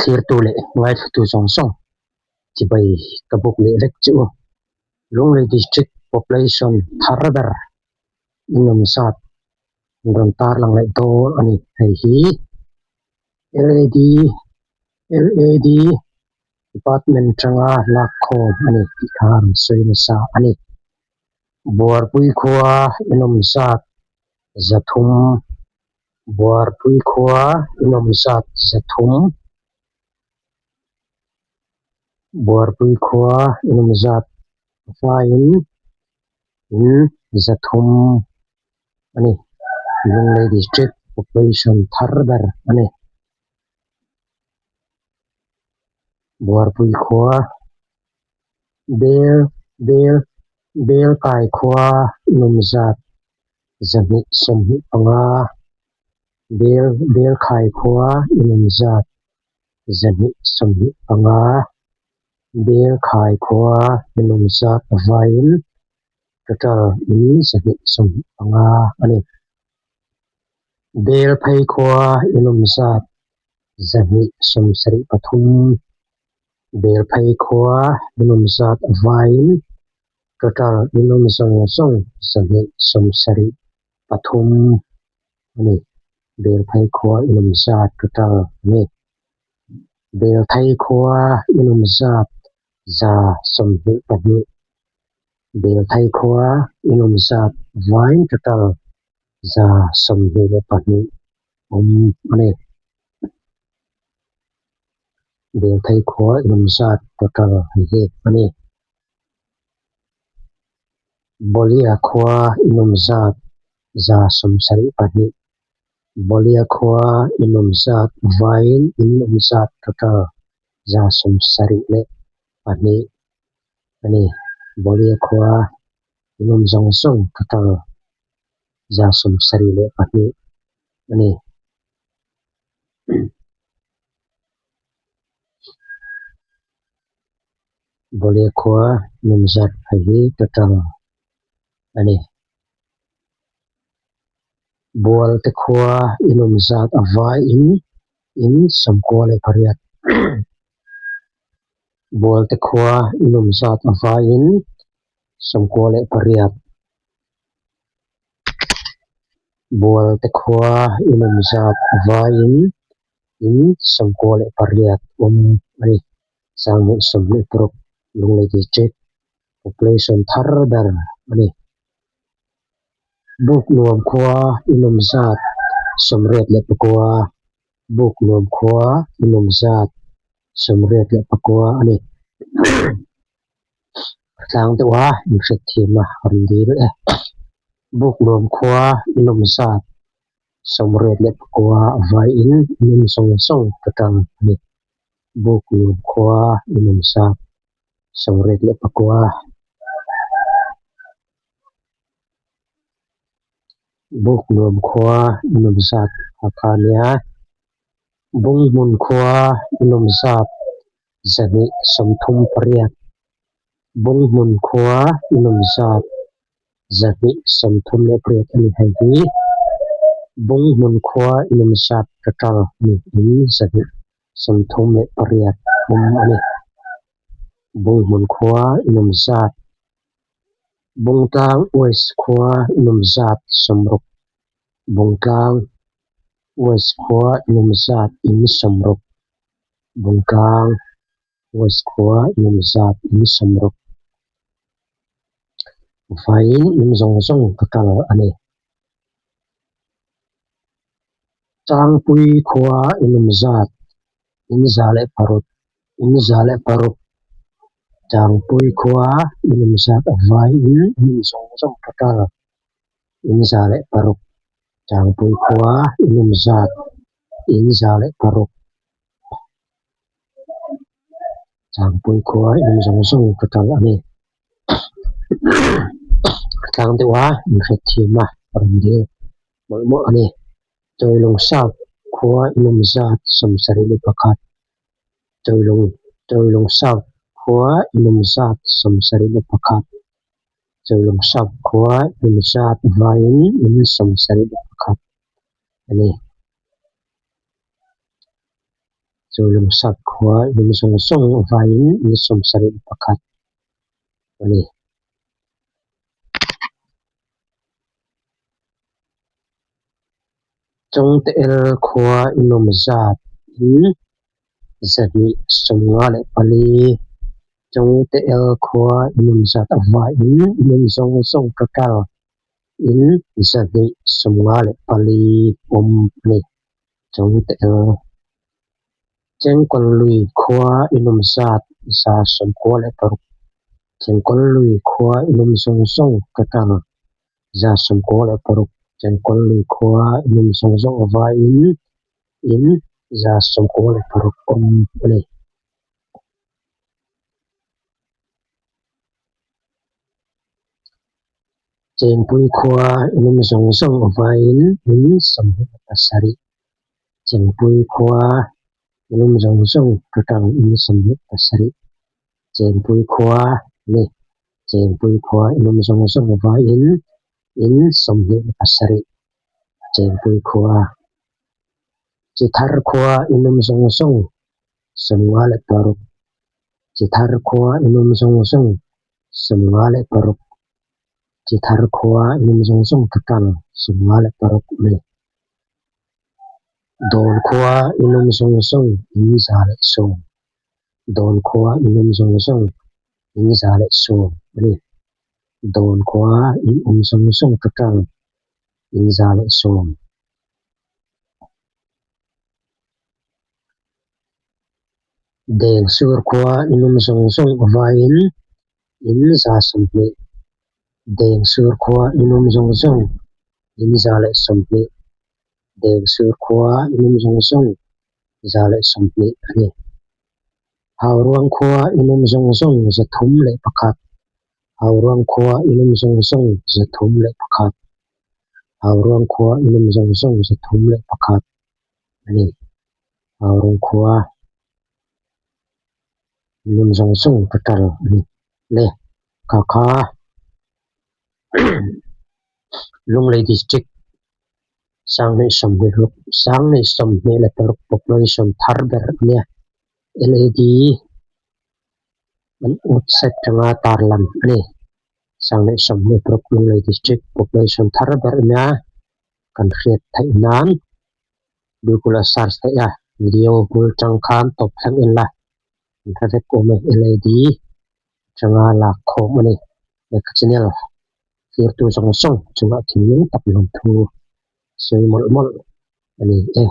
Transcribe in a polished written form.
Thlirtu leh ngaithlatu zawng zawng chibai ka buk leh vek che u. Lunglei District Population thar ber inawm zat an rawn tarlang leh dawn a ni. Hei hi LAD LAD Department atanga lakkhawm a ni tih kha an sawi nasa a ni. Buarpui khua inawm zat 300 Buarpui khua inawm zat 300 Buarpui khua inawm zat faiin in 300 a ni. Lunglei District Population thar ber a ni. Buarpui khua Bel Bel Belkai khua inawm zat 225 Bel Belkhai khua inawm zat 225 Belkhai khua inawm zat avaiin total in 225 a ni. Belphei khua inawm zat 273 Belphei khua inawm zat avaiin total inawm zawng zawng 273 a ni. Belphei khua inawm zat total a ni. Belthei khua inawm zat 122 Belthei khua inawm zat avaiin total 122 awm a ni. Belthei khua inawm zat total hei hi a ni. Bolia khua inawm zat 72 Bolia khua inawm zat vaiin inawm zat total 72 a ni. Bolia khua inawm zawng zawng total 72 a ni. Bolia khua inawm zat hei hi total a ni. Bualte khua inawm zat a vaiin in 98 Bualte khua inawm zat a vaiin 98 Bualte khua inawm zat a vaiin in 98 awm a ni. 2026 Lunglei District Population thar ber a ni. Buk nuam khua inawm zat 89 Buk nuam khua inawm zat 89 a ni. Tlang deuh a inhriatthiam a rawn dil e. Buk nuam khua inawm zat 89 vaiin inawm zawng zawng total a ni. Buk nuam khua inawm zat 89. Buk nuam khua inawm zat a kha nia. Bung hmun khua inawm zat 238 Bung hmun khua inawm zat 238 a ni hei hi. Bung hmun khua inawm zat total a ni in 238 awm a ni. Bung hmun khua inawm zat Bungtlang West khua inawm zat 60 Bungtlang West khua inawm zat in 60 Bungtlang West khua inawm zat in 60 Vaiin in zawng zawng total a ni. Changpui khua inawm zat in 106 in 106 Changpui khua inawm zat vaiin in zawng zawng total in 106 Changpui khua inawm zat in 106 Changpui khua inawm zawng zawng total a ni. Tlang deuh a inhriatthiam a rawn dil mawlh mawlh a ni. Chawilung South khua inawm zat 71 Chawilung Chawilung South khua inawm zat 71 Chawilung South khua inawm zat vaiin in 71 a ni. Chu Lungsap khua in zawng zawng vaiin in 71 a ni. Chawngte-el khua in awm zat in 254. Chawngte-el khua in awm zat a vaiin in awm zawng zawng total in 254 awm a ni. Chawngte-el Chengkawl lui khua in awm zat 96. Chengkawl lui khua in awm zawng zawng total 96. Chengkawl lui khua in awm zawng zawng a vaiin in 96 awm a ni. Chengpui khua in awm zawng zawng a vaiin in 27. Chengpui khua in awm zawng zawng total in 27. Chengpui khua a ni. Chengpui khua in awm zawng zawng vaiin in 27. Chengpui khua. Chithar khua in awm zawng zawng 56. Chithar khua in awm zawng zawng 56. Chithar khua in awm zawng zawng total 56 a ni. Dawn khua in awm zawng zawng in 110. Dawn khua in awm zawng zawng in 110 a ni. Dawn khua in awm zawng zawng total in 110. Dengsur khua in awm zawng zawng a vaiin in 120. Dengsur khua in awm zawng zawng in 120. Dengsur khua in awm zawng zawng 120 a ni. Hauruang khua in awm zawng zawng 301. Hauruang khua in awm zawng zawng 301. Hauruang khua in awm zawng zawng 301 a ni. Hauruang khua in awm zawng zawng total a ni. Le kha kha Lunglei District 2026 population thar ber a nia. LAD an website atanga tarlan a ni. 2026 Lunglei District population thar ber a nia. Kan hriat theih nan Google a search theih a, video bul tang khan tawp thleng en la. An hre vek awm e LAD atanga lak khawm a ni. Lehkha channel thirtu zawng zawng chungah thinlung tak lawmthu sawi mawlh mawlh a ni e.